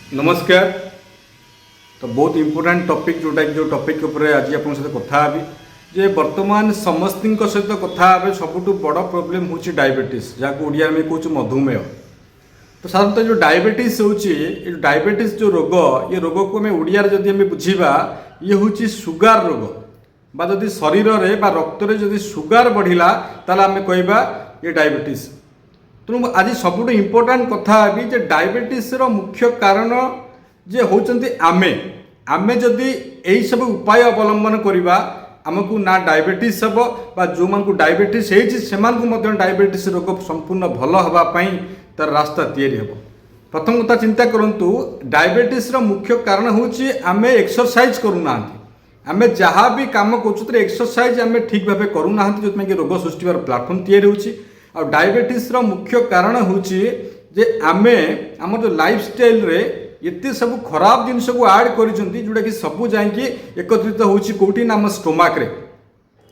ନମସ୍କାର। ତ ବହୁତ ଇମ୍ପୋର୍ଟାଣ୍ଟ ଟପିକ୍, ଯେଉଁଟାକି ଯେଉଁ ଟପିକ୍ ଉପରେ ଆଜି ଆପଣଙ୍କ ସହିତ କଥା ହେବି ଯେ ବର୍ତ୍ତମାନ ସମସ୍ତଙ୍କ ସହିତ କଥା ହେବେ, ସବୁଠୁ ବଡ଼ ପ୍ରୋବ୍ଲେମ୍ ହେଉଛି ଡାଇବେଟିସ୍, ଯାହାକୁ ଓଡ଼ିଆରେ ଆମେ କହୁଛୁ ମଧୁମେହ। ତ ସାଧାରଣତଃ ଯେଉଁ ଡାଇବେଟିସ୍ ହେଉଛି, ଏ ଡାଇବେଟିସ୍ ଯେଉଁ ରୋଗ, ଏ ରୋଗକୁ ଆମେ ଓଡ଼ିଆରେ ଯଦି ଆମେ ବୁଝିବା, ଇଏ ହେଉଛି ସୁଗାର ରୋଗ ବା ଯଦି ଶରୀରରେ ବା ରକ୍ତରେ ଯଦି ସୁଗାର ବଢ଼ିଲା, ତାହେଲେ ଆମେ କହିବା ଏ ଡାଇବେଟିସ୍। ତେଣୁ ମୁଁ ଆଜି ସବୁଠୁ ଇମ୍ପୋର୍ଟାଣ୍ଟ କଥା ହେବି ଯେ ଡାଇବେଟିସ୍ର ମୁଖ୍ୟ କାରଣ ଯେ ହେଉଛନ୍ତି ଆମେ। ଆମେ ଯଦି ଏଇସବୁ ଉପାୟ ଅବଲମ୍ବନ କରିବା, ଆମକୁ ନା ଡାଇବେଟିସ୍ ହେବ ବା ଯେଉଁମାନଙ୍କୁ ଡାଇବେଟିସ୍ ହେଇଛି, ସେମାନଙ୍କୁ ମଧ୍ୟ ଡାଇବେଟିସ୍ ରୋଗ ସମ୍ପୂର୍ଣ୍ଣ ଭଲ ହେବା ପାଇଁ ତାର ରାସ୍ତା ତିଆରି ହେବ। ପ୍ରଥମ କଥା ଚିନ୍ତା କରନ୍ତୁ, ଡାଇବେଟିସ୍ର ମୁଖ୍ୟ କାରଣ ହେଉଛି ଆମେ ଏକ୍ସରସାଇଜ୍ କରୁନାହାନ୍ତି। ଆମେ ଯାହା ବି କାମ କରୁଛୁ, ସେଥିରେ ଏକ୍ସରସାଇଜ୍ ଆମେ ଠିକ୍ ଭାବେ କରୁନାହାନ୍ତି, ଯେଉଁଥିପାଇଁ କି ରୋଗ ସୃଷ୍ଟି ହେବାର ପ୍ଲାଟଫର୍ମ ତିଆରି ହେଉଛି। ଆଉ ଡାଇବେଟିସ୍ର ମୁଖ୍ୟ କାରଣ ହେଉଛି ଯେ ଆମେ ଆମର ଯେଉଁ ଲାଇଫଷ୍ଟାଇଲରେ ଏତେ ସବୁ ଖରାପ ଜିନିଷକୁ ଆଡ଼୍ କରିଛନ୍ତି, ଯେଉଁଟାକି ସବୁ ଯାଇକି ଏକତ୍ରିତ ହେଉଛି କେଉଁଠି ନା ଆମ ଷ୍ଟୋମାକରେ।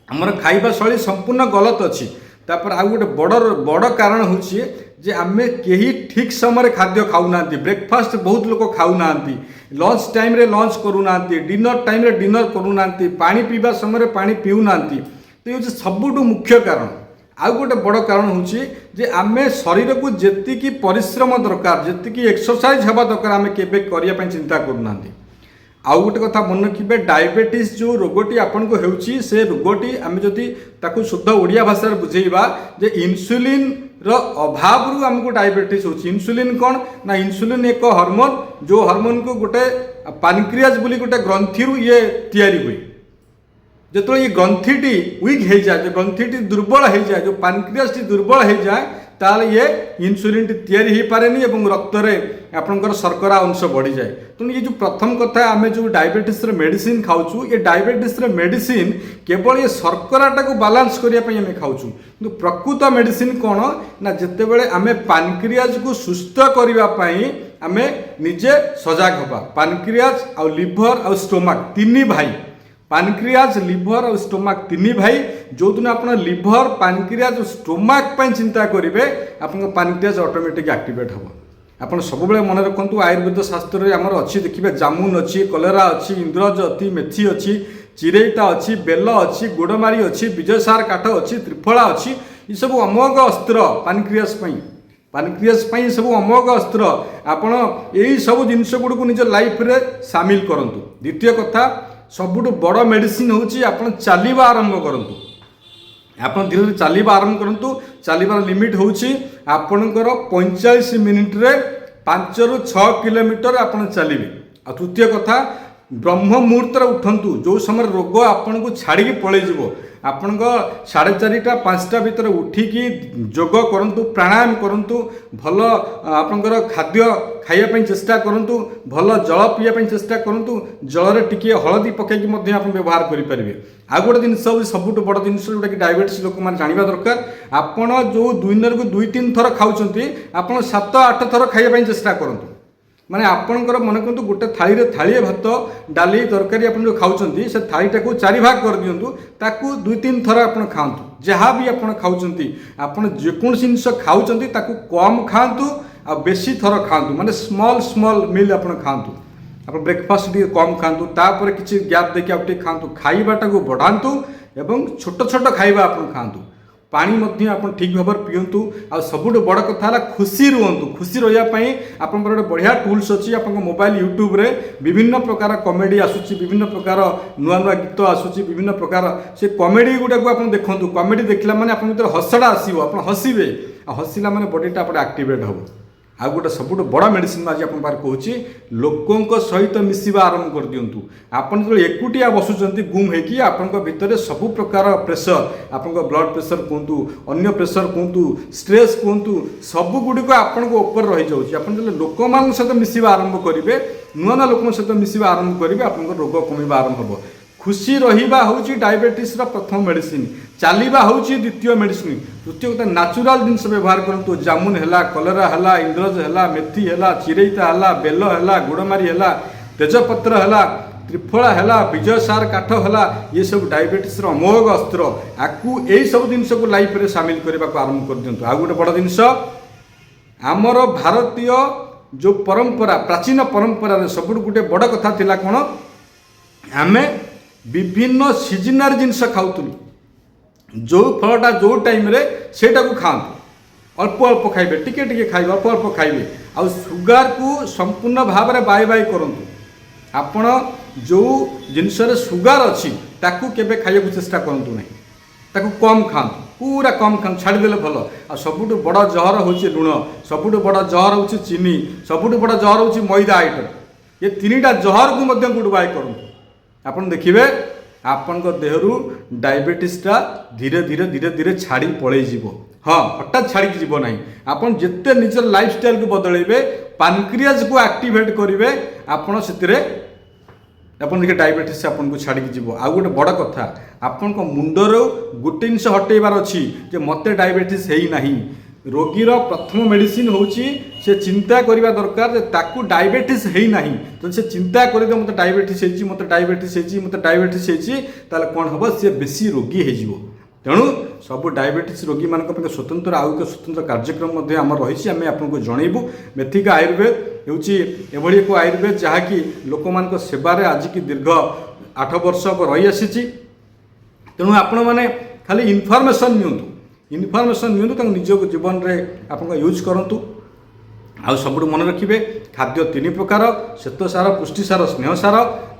ଆମର ଖାଇବା ଶୈଳୀ ସମ୍ପୂର୍ଣ୍ଣ ଗଲତ ଅଛି। ତାପରେ ଆଉ ଗୋଟେ ବଡ଼ ବଡ଼ କାରଣ ହେଉଛି ଯେ ଆମେ କେହି ଠିକ୍ ସମୟରେ ଖାଦ୍ୟ ଖାଉନାହାନ୍ତି। ବ୍ରେକଫାଷ୍ଟ ବହୁତ ଲୋକ ଖାଉନାହାନ୍ତି, ଲଞ୍ଚ ଟାଇମ୍ରେ ଲଞ୍ଚ କରୁନାହାନ୍ତି, ଡିନର ଟାଇମ୍ରେ ଡିନର କରୁନାହାନ୍ତି, ପାଣି ପିଇବା ସମୟରେ ପାଣି ପିଉନାହାନ୍ତି। ତ ଏ ହେଉଛି ସବୁଠୁ ମୁଖ୍ୟ କାରଣ। ଆଉ ଗୋଟେ ବଡ଼ କାରଣ ହେଉଛି ଯେ ଆମେ ଶରୀରକୁ ଯେତିକି ପରିଶ୍ରମ ଦରକାର, ଯେତିକି ଏକ୍ସରସାଇଜ ହେବା ଦରକାର, ଆମେ କେବେ କରିବା ପାଇଁ ଚିନ୍ତା କରୁନାହାନ୍ତି। ଆଉ ଗୋଟେ କଥା ମନେ ରଖିବେ, ଡାଇବେଟିସ୍ ଯେଉଁ ରୋଗଟି ଆପଣଙ୍କୁ ହେଉଛି, ସେ ରୋଗଟି ଆମେ ଯଦି ତାକୁ ଶୁଦ୍ଧ ଓଡ଼ିଆ ଭାଷାରେ ବୁଝେଇବା ଯେ ଇନ୍ସୁଲିନ୍ର ଅଭାବରୁ ଆମକୁ ଡାଇବେଟିସ୍ ହେଉଛି। ଇନ୍ସୁଲିନ୍ କ'ଣ ନା ଇନ୍ସୁଲିନ୍ ଏକ ହରମୋନ୍, ଯେଉଁ ହରମୋନ୍କୁ ଗୋଟେ ପାନକ୍ରିଆଜ ବୋଲି ଗୋଟେ ଗ୍ରନ୍ଥିରୁ ଇଏ ତିଆରି ହୁଏ। ଯେତେବେଳେ ଏ ଗ୍ରନ୍ଥିଟି ୱିକ୍ ହେଇଯାଏ, ଯେ ଗ୍ରନ୍ଥିଟି ଦୁର୍ବଳ ହେଇଯାଏ, ଯେଉଁ ପାନକ୍ରିଆସଟି ଦୁର୍ବଳ ହେଇଯାଏ, ତାହେଲେ ଇଏ ଇନ୍ସୁଲିନଟି ତିଆରି ହେଇପାରେନି ଏବଂ ରକ୍ତରେ ଆପଣଙ୍କର ଶର୍କରା ଅଂଶ ବଢ଼ିଯାଏ। ତେଣୁ ଏ ଯେଉଁ ପ୍ରଥମ କଥା, ଆମେ ଯେଉଁ ଡାଇବେଟିସ୍ର ମେଡ଼ିସିନ ଖାଉଛୁ, ଏ ଡାଇବେଟିସ୍ର ମେଡ଼ିସିନ କେବଳ ଏ ଶର୍କରାଟାକୁ ବାଲାନ୍ସ କରିବା ପାଇଁ ଆମେ ଖାଉଛୁ। କିନ୍ତୁ ପ୍ରକୃତ ମେଡ଼ିସିନ କ'ଣ ନା ଯେତେବେଳେ ଆମେ ପାନକ୍ରିଆଜକୁ ସୁସ୍ଥ କରିବା ପାଇଁ ଆମେ ନିଜେ ସଜାଗ ହେବା। ପାନକ୍ରିଆଜ ଆଉ ଲିଭର ଆଉ ଷ୍ଟୋମାକ୍ ତିନି ଭାଇ। ପାନକ୍ରିଆଜ, ଲିଭର ଆଉ ଷ୍ଟୋମାକ୍ ତିନି ଭାଇ। ଯେଉଁଦିନ ଆପଣ ଲିଭର, ପାନକ୍ରିଆଜ, ଷ୍ଟୋମାକ୍ ପାଇଁ ଚିନ୍ତା କରିବେ, ଆପଣଙ୍କ ପାନକ୍ରିଆଜ ଅଟୋମେଟିକ୍ ଆକ୍ଟିଭେଟ୍ ହେବ। ଆପଣ ସବୁବେଳେ ମନେ ରଖନ୍ତୁ, ଆୟୁର୍ବେଦ ଶାସ୍ତ୍ରରେ ଆମର ଅଛି, ଦେଖିବେ, ଜାମୁନ ଅଛି, କଲରା ଅଛି, ଇନ୍ଦ୍ରଜ ଅଛି, ମେଥି ଅଛି, ଚିରେଇତା ଅଛି, ବେଲ ଅଛି, ଗୋଡ଼ମାରି ଅଛି, ବିଜୟସାର କାଠ ଅଛି, ତ୍ରିଫଳା ଅଛି। ଏସବୁ ଅମୋଘ ଅସ୍ତ୍ର ପାନକ୍ରିଆସ ପାଇଁ। ପାନକ୍ରିଆସ ପାଇଁ ସବୁ ଅମୋଘ ଅସ୍ତ୍ର। ଆପଣ ଏଇ ସବୁ ଜିନିଷ ଗୁଡ଼ିକୁ ନିଜ ଲାଇଫରେ ସାମିଲ କରନ୍ତୁ। ଦ୍ୱିତୀୟ କଥା, ସବୁଠୁ ବଡ଼ ମେଡ଼ିସିନ ହେଉଛି ଆପଣ ଚାଲିବା ଆରମ୍ଭ କରନ୍ତୁ। ଆପଣ ଧୀରେ ଧୀରେ ଚାଲିବା ଆରମ୍ଭ କରନ୍ତୁ। ଚାଲିବାର ଲିମିଟ୍ ହେଉଛି ଆପଣଙ୍କର 45 ମିନିଟ୍ରେ 5ରୁ 6 କିଲୋମିଟର ଆପଣ ଚାଲିବେ। ଆଉ ତୃତୀୟ କଥା, ବ୍ରହ୍ମ ମୁହୂର୍ତ୍ତରେ ଉଠନ୍ତୁ, ଯେଉଁ ସମୟରେ ରୋଗ ଆପଣଙ୍କୁ ଛାଡ଼ିକି ପଳେଇଯିବ। ଆପଣଙ୍କ 4:30, 5ଟା ଭିତରେ ଉଠିକି ଯୋଗ କରନ୍ତୁ, ପ୍ରାଣାୟାମ କରନ୍ତୁ, ଭଲ ଆପଣଙ୍କର ଖାଦ୍ୟ ଖାଇବା ପାଇଁ ଚେଷ୍ଟା କରନ୍ତୁ, ଭଲ ଜଳ ପିଇବା ପାଇଁ ଚେଷ୍ଟା କରନ୍ତୁ। ଜଳରେ ଟିକିଏ ହଳଦୀ ପକାଇକି ମଧ୍ୟ ଆପଣ ବ୍ୟବହାର କରିପାରିବେ। ଆଉ ଗୋଟେ ଜିନିଷ ହେଉଛି ସବୁଠୁ ବଡ଼ ଜିନିଷ, ଯେଉଁଟାକି ଡାଇବେଟିସ୍ ଲୋକମାନେ ଜାଣିବା ଦରକାର, ଆପଣ ଯେଉଁ ଦିନକୁ ଦୁଇ ତିନି ଥର ଖାଉଛନ୍ତି, ଆପଣ 7-8 ଥର ଖାଇବା ପାଇଁ ଚେଷ୍ଟା କରନ୍ତୁ। ମାନେ ଆପଣଙ୍କର ମନେ କରନ୍ତୁ, ଗୋଟେ ଥାଳିରେ ଥାଳିଏ ଭାତ, ଡାଲି, ତରକାରୀ ଆପଣ ଯେଉଁ ଖାଉଛନ୍ତି, ସେ ଥାଳିଟାକୁ ଚାରି ଭାଗ କରିଦିଅନ୍ତୁ। ତାକୁ ଦୁଇ ତିନି ଥର ଆପଣ ଖାଆନ୍ତୁ। ଯାହା ବି ଆପଣ ଖାଉଛନ୍ତି, ଆପଣ ଯେକୌଣସି ଜିନିଷ ଖାଉଛନ୍ତି, ତାକୁ କମ୍ ଖାଆନ୍ତୁ ଆଉ ବେଶୀ ଥର ଖାଆନ୍ତୁ। ମାନେ ସ୍ମଲ୍ ସ୍ମଲ୍ ମିଲ୍ ଆପଣ ଖାଆନ୍ତୁ। ଆପଣ ବ୍ରେକଫାଷ୍ଟ ଟିକେ କମ୍ ଖାଆନ୍ତୁ, ତାପରେ କିଛି ଗ୍ୟାପ୍ ଦେଇକି ଆଉ ଟିକେ ଖାଆନ୍ତୁ। ଖାଇବାଟାକୁ ବଢ଼ାନ୍ତୁ ଏବଂ ଛୋଟ ଛୋଟ ଖାଇବା ଆପଣ ଖାଆନ୍ତୁ। ପାଣି ମଧ୍ୟ ଆପଣ ଠିକ୍ ଭାବରେ ପିଅନ୍ତୁ। ଆଉ ସବୁଠୁ ବଡ଼ କଥା ହେଲା ଖୁସି ରୁହନ୍ତୁ। ଖୁସି ରହିବା ପାଇଁ ଆପଣଙ୍କର ଗୋଟେ ବଢ଼ିଆ ଟୁଲ୍ସ ଅଛି। ଆପଣଙ୍କ ମୋବାଇଲ ୟୁଟ୍ୟୁବରେ ବିଭିନ୍ନ ପ୍ରକାର କମେଡ଼ି ଆସୁଛି, ବିଭିନ୍ନ ପ୍ରକାର ନୂଆ ନୂଆ ଗୀତ ଆସୁଛି, ବିଭିନ୍ନ ପ୍ରକାର ସେ କମେଡ଼ି ଗୁଡ଼ାକୁ ଆପଣ ଦେଖନ୍ତୁ। କମେଡ଼ି ଦେଖିଲା ମାନେ ଆପଣଙ୍କ ଭିତରେ ହସଟା ଆସିବ, ଆପଣ ହସିବେ। ଆଉ ହସିଲା ମାନେ ବଡ଼ିଟା ଆପଣ ଆକ୍ଟିଭେଟ୍ ହେବ। ଆଉ ଗୋଟେ ସବୁଠୁ ବଡ଼ ମେଡ଼ିସିନ ମୁଁ ଆଜି ଆପଣଙ୍କ ପାଖରେ କହୁଛି, ଲୋକଙ୍କ ସହିତ ମିଶିବା ଆରମ୍ଭ କରିଦିଅନ୍ତୁ। ଆପଣ ଯେତେବେଳେ ଏକୁଟିଆ ବସୁଛନ୍ତି ଗୁମ୍ ହେଇକି, ଆପଣଙ୍କ ଭିତରେ ସବୁ ପ୍ରକାର ପ୍ରେସର, ଆପଣଙ୍କ ବ୍ଲଡ଼ ପ୍ରେସର କୁହନ୍ତୁ, ଅନ୍ୟ ପ୍ରେସର କୁହନ୍ତୁ, ଷ୍ଟ୍ରେସ୍ କୁହନ୍ତୁ, ସବୁ ଗୁଡ଼ିକ ଆପଣଙ୍କ ଉପରେ ରହିଯାଉଛି। ଆପଣ ଯେତେବେଳେ ଲୋକମାନଙ୍କ ସହିତ ମିଶିବା ଆରମ୍ଭ କରିବେ, ନୂଆ ନୂଆ ଲୋକଙ୍କ ସହିତ ମିଶିବା ଆରମ୍ଭ କରିବେ, ଆପଣଙ୍କ ରୋଗ କମିବା ଆରମ୍ଭ ହେବ। ଖୁସି ରହିବା ହେଉଛି ଡାଇବେଟିସ୍ର ପ୍ରଥମ ମେଡ଼ିସିନ। ଚାଲିବା ହେଉଛି ଦ୍ୱିତୀୟ ମେଡ଼ିସିନ। ତୃତୀୟ କଥା, ନ୍ୟାଚୁରାଲ ଜିନିଷ ବ୍ୟବହାର କରନ୍ତୁ। ଜାମୁନ ହେଲା, କଲରା ହେଲା, ଇନ୍ଦ୍ରଜ ହେଲା, ମେଥି ହେଲା, ଚିରେଇତା ହେଲା, ବେଲ ହେଲା, ଗୁଡ଼ମାରି ହେଲା, ତେଜପତ୍ର ହେଲା, ତ୍ରିଫଳା ହେଲା, ବିଜୟସାର କାଠ ହେଲା, ଏସବୁ ଡାଇବେଟିସ୍ର ଅମୋଘ ଅସ୍ତ୍ର। ଆକୁ ଏଇସବୁ ଜିନିଷକୁ ଲାଇଫରେ ସାମିଲ କରିବାକୁ ଆରମ୍ଭ କରିଦିଅନ୍ତୁ। ଆଉ ଗୋଟେ ବଡ଼ ଜିନିଷ, ଆମର ଭାରତୀୟ ଯେଉଁ ପରମ୍ପରା, ପ୍ରାଚୀନ ପରମ୍ପରାରେ ସବୁଠୁ ଗୋଟେ ବଡ଼ କଥା ଥିଲା କ'ଣ? ଆମେ ବିଭିନ୍ନ ସିଜନାଲ ଜିନିଷ ଖାଉଥିଲୁ। ଯେଉଁ ଫଳଟା ଯେଉଁ ଟାଇମ୍ରେ ସେଇଟାକୁ ଖାଆନ୍ତୁ, ଅଳ୍ପ ଅଳ୍ପ ଖାଇବେ, ଟିକେ ଟିକେ ଖାଇବେ, ଅଳ୍ପ ଅଳ୍ପ ଖାଇବେ। ଆଉ ସୁଗାରକୁ ସମ୍ପୂର୍ଣ୍ଣ ଭାବରେ ବାଏ ବାଏ କରନ୍ତୁ। ଆପଣ ଯେଉଁ ଜିନିଷରେ ସୁଗାର ଅଛି, ତାକୁ କେବେ ଖାଇବାକୁ ଚେଷ୍ଟା କରନ୍ତୁ ନାହିଁ। ତାକୁ କମ୍ ଖାଆନ୍ତୁ, ପୁରା କମ୍ ଖାଆନ୍ତୁ, ଛାଡ଼ିଦେଲେ ଭଲ। ଆଉ ସବୁଠୁ ବଡ଼ ଜହର ହେଉଛି ଲୁଣ, ସବୁଠୁ ବଡ଼ ଜହର ହେଉଛି ଚିନି, ସବୁଠୁ ବଡ଼ ଜହର ହେଉଛି ମଇଦା ଆଇଟମ୍। ଏ ତିନିଟା ଜହରକୁ ମଧ୍ୟ ଗୁଡ୍ ବାଏ କରନ୍ତୁ। ଆପଣ ଦେଖିବେ, ଆପଣଙ୍କ ଦେହରୁ ଡାଇବେଟିସ୍ଟା ଧୀରେ ଧୀରେ ଧୀରେ ଧୀରେ ଛାଡ଼ି ପଳେଇଯିବ। ହଁ, ହଠାତ୍ ଛାଡ଼ିକି ଯିବ ନାହିଁ। ଆପଣ ଯେତେ ନିଜର ଲାଇଫଷ୍ଟାଇଲକୁ ବଦଳେଇବେ, ପାନକ୍ରିଆଜକୁ ଆକ୍ଟିଭେଟ୍ କରିବେ, ଆପଣ ସେଥିରେ ଆପଣ ଦେଖିବେ ଡାଇବେଟିସ୍ ଆପଣଙ୍କୁ ଛାଡ଼ିକି ଯିବ। ଆଉ ଗୋଟେ ବଡ଼ କଥା, ଆପଣଙ୍କ ମୁଣ୍ଡରୁ ଗୋଟେ ଜିନିଷ ହଟେଇବାର ଅଛି ଯେ ମୋତେ ଡାଇବେଟିସ୍ ହେଇନାହିଁ। ରୋଗୀର ପ୍ରଥମ ମେଡ଼ିସିନ ହେଉଛି ସେ ଚିନ୍ତା କରିବା ଦରକାର ଯେ ତାକୁ ଡାଇବେଟିସ୍ ହେଇନାହିଁ। ଯଦି ସେ ଚିନ୍ତା କରିଦେବ, ମୋତେ ଡାଇବେଟିସ୍ ହେଇଛି, ମୋତେ ଡାଇବେଟିସ୍ ହେଇଛି, ମୋତେ ଡାଇବେଟିସ୍ ହେଇଛି, ତାହେଲେ କ'ଣ ହେବ? ସେ ବେଶୀ ରୋଗୀ ହେଇଯିବ। ତେଣୁ ସବୁ ଡାଇବେଟିସ୍ ରୋଗୀମାନଙ୍କ ପାଇଁ ସ୍ୱତନ୍ତ୍ର ଆଉ ଏକ ସ୍ୱତନ୍ତ୍ର କାର୍ଯ୍ୟକ୍ରମ ମଧ୍ୟ ଆମର ରହିଛି, ଆମେ ଆପଣଙ୍କୁ ଜଣେଇବୁ। ମେଥିକା ଆୟୁର୍ବେଦ ହେଉଛି ଏଭଳି ଏକ ଆୟୁର୍ବେଦ, ଯାହାକି ଲୋକମାନଙ୍କ ସେବାରେ ଆଜିକି ଦୀର୍ଘ 8 ବର୍ଷ ହେବ ରହିଆସିଛି। ତେଣୁ ଆପଣମାନେ ଖାଲି ଇନଫର୍ମେସନ୍ ନିଅନ୍ତୁ, ଇନଫର୍ମେସନ୍ ନିଅନ୍ତୁ, ତାକୁ ନିଜ ଜୀବନରେ ଆପଣଙ୍କ ୟୁଜ୍ କରନ୍ତୁ। ଆଉ ସବୁଠୁ ମନେ ରଖିବେ, ଖାଦ୍ୟ ତିନି ପ୍ରକାର: ଶ୍ଵେତସାର, ପୁଷ୍ଟିସାର, ସ୍ନେହସାର,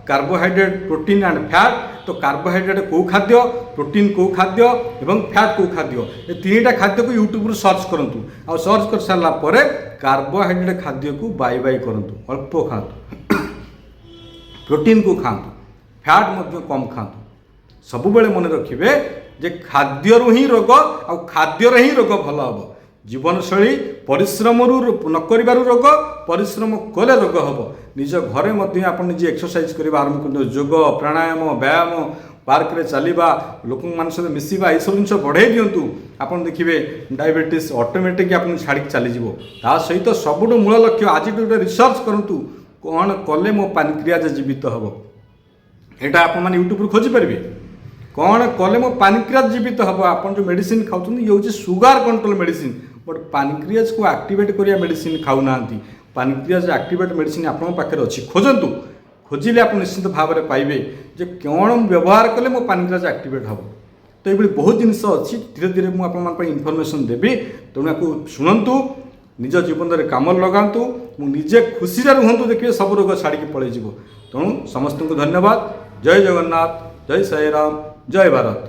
କାର୍ବୋହାଇଡ୍ରେଟ୍, ପ୍ରୋଟିନ୍ ଆଣ୍ଡ ଫ୍ୟାଟ୍। ତ କାର୍ବୋହାଇଡ୍ରେଟ୍ କେଉଁ ଖାଦ୍ୟ, ପ୍ରୋଟିନ୍ କେଉଁ ଖାଦ୍ୟ ଏବଂ ଫ୍ୟାଟ୍ କେଉଁ ଖାଦ୍ୟ, ଏ ତିନିଟା ଖାଦ୍ୟକୁ ୟୁଟ୍ୟୁବରୁ ସର୍ଚ୍ଚ କରନ୍ତୁ। ଆଉ ସର୍ଚ୍ଚ କରିସାରିଲା ପରେ କାର୍ବୋହାଇଡ୍ରେଟ୍ ଖାଦ୍ୟକୁ ବାଇ ବାଇ କରନ୍ତୁ, ଅଳ୍ପ ଖାଆନ୍ତୁ। ପ୍ରୋଟିନ୍କୁ ଖାଆନ୍ତୁ, ଫ୍ୟାଟ୍ ମଧ୍ୟ କମ୍ ଖାଆନ୍ତୁ। ସବୁବେଳେ ମନେ ରଖିବେ ଯେ ଖାଦ୍ୟରୁ ହିଁ ରୋଗ ଆଉ ଖାଦ୍ୟରେ ହିଁ ରୋଗ ଭଲ ହେବ। ଜୀବନଶୈଳୀ, ପରିଶ୍ରମରୁ ନ କରିବାରୁ ରୋଗ, ପରିଶ୍ରମ କଲେ ରୋଗ ହେବ। ନିଜ ଘରେ ମଧ୍ୟ ଆପଣ ନିଜେ ଏକ୍ସରସାଇଜ କରିବା ଆରମ୍ଭ କରନ୍ତୁ। ଯୋଗ, ପ୍ରାଣାୟାମ, ବ୍ୟାୟାମ, ପାର୍କରେ ଚାଲିବା, ଲୋକମାନଙ୍କ ସହିତ ମିଶିବା, ଏସବୁ ଜିନିଷ ବଢ଼େଇ ଦିଅନ୍ତୁ। ଆପଣ ଦେଖିବେ, ଡାଇବେଟିସ୍ ଅଟୋମେଟିକ୍ ଆପଣଙ୍କୁ ଛାଡ଼ିକି ଚାଲିଯିବ। ତା ସହିତ ସବୁଠୁ ମୂଳ ଲକ୍ଷ୍ୟ, ଆଜିଠୁ ଗୋଟେ ରିସର୍ଚ୍ଚ କରନ୍ତୁ, କ'ଣ କଲେ ମୋ ପାନକ୍ରିଆଜ ଜୀବିତ ହେବ। ଏଇଟା ଆପଣମାନେ ୟୁଟ୍ୟୁବରୁ ଖୋଜିପାରିବେ, କ'ଣ କଲେ ମୋ ପାନକ୍ରିଆଜ ଜୀବିତ ହେବ। ଆପଣ ଯେଉଁ ମେଡ଼ିସିନ ଖାଉଛନ୍ତି, ଇଏ ହେଉଛି ସୁଗାର କଣ୍ଟ୍ରୋଲ ମେଡ଼ିସିନ, ବଟ୍ ପାନକ୍ରିଆଜକୁ ଆକ୍ଟିଭେଟ୍ କରିବା ମେଡ଼ିସିନ ଖାଉନାହାନ୍ତି। ପାନକ୍ରିଆଜ ଆକ୍ଟିଭେଟ୍ ମେଡ଼ିସିନ ଆପଣଙ୍କ ପାଖରେ ଅଛି, ଖୋଜନ୍ତୁ। ଖୋଜିଲେ ଆପଣ ନିଶ୍ଚିତ ଭାବରେ ପାଇବେ ଯେ କ'ଣ ମୁଁ ବ୍ୟବହାର କଲେ ମୋ ପାନକ୍ରିଆଜ ଆକ୍ଟିଭେଟ୍ ହେବ। ତ ଏଇଭଳି ବହୁତ ଜିନିଷ ଅଛି। ଧୀରେ ଧୀରେ ମୁଁ ଆପଣମାନଙ୍କ ପାଇଁ ଇନଫର୍ମେସନ୍ ଦେବି। ତେଣୁ ୟାକୁ ଶୁଣନ୍ତୁ, ନିଜ ଜୀବନରେ କାମରେ ଲଗାନ୍ତୁ, ମୁଁ ନିଜେ ଖୁସିରେ ରୁହନ୍ତୁ, ଦେଖିବେ ସବୁ ରୋଗ ଛାଡ଼ିକି ପଳେଇଯିବ। ତେଣୁ ସମସ୍ତଙ୍କୁ ଧନ୍ୟବାଦ। ଜୟ ଜଗନ୍ନାଥ, ଜୟ ସାଇରାମ, ଜୟ ଭାରତ।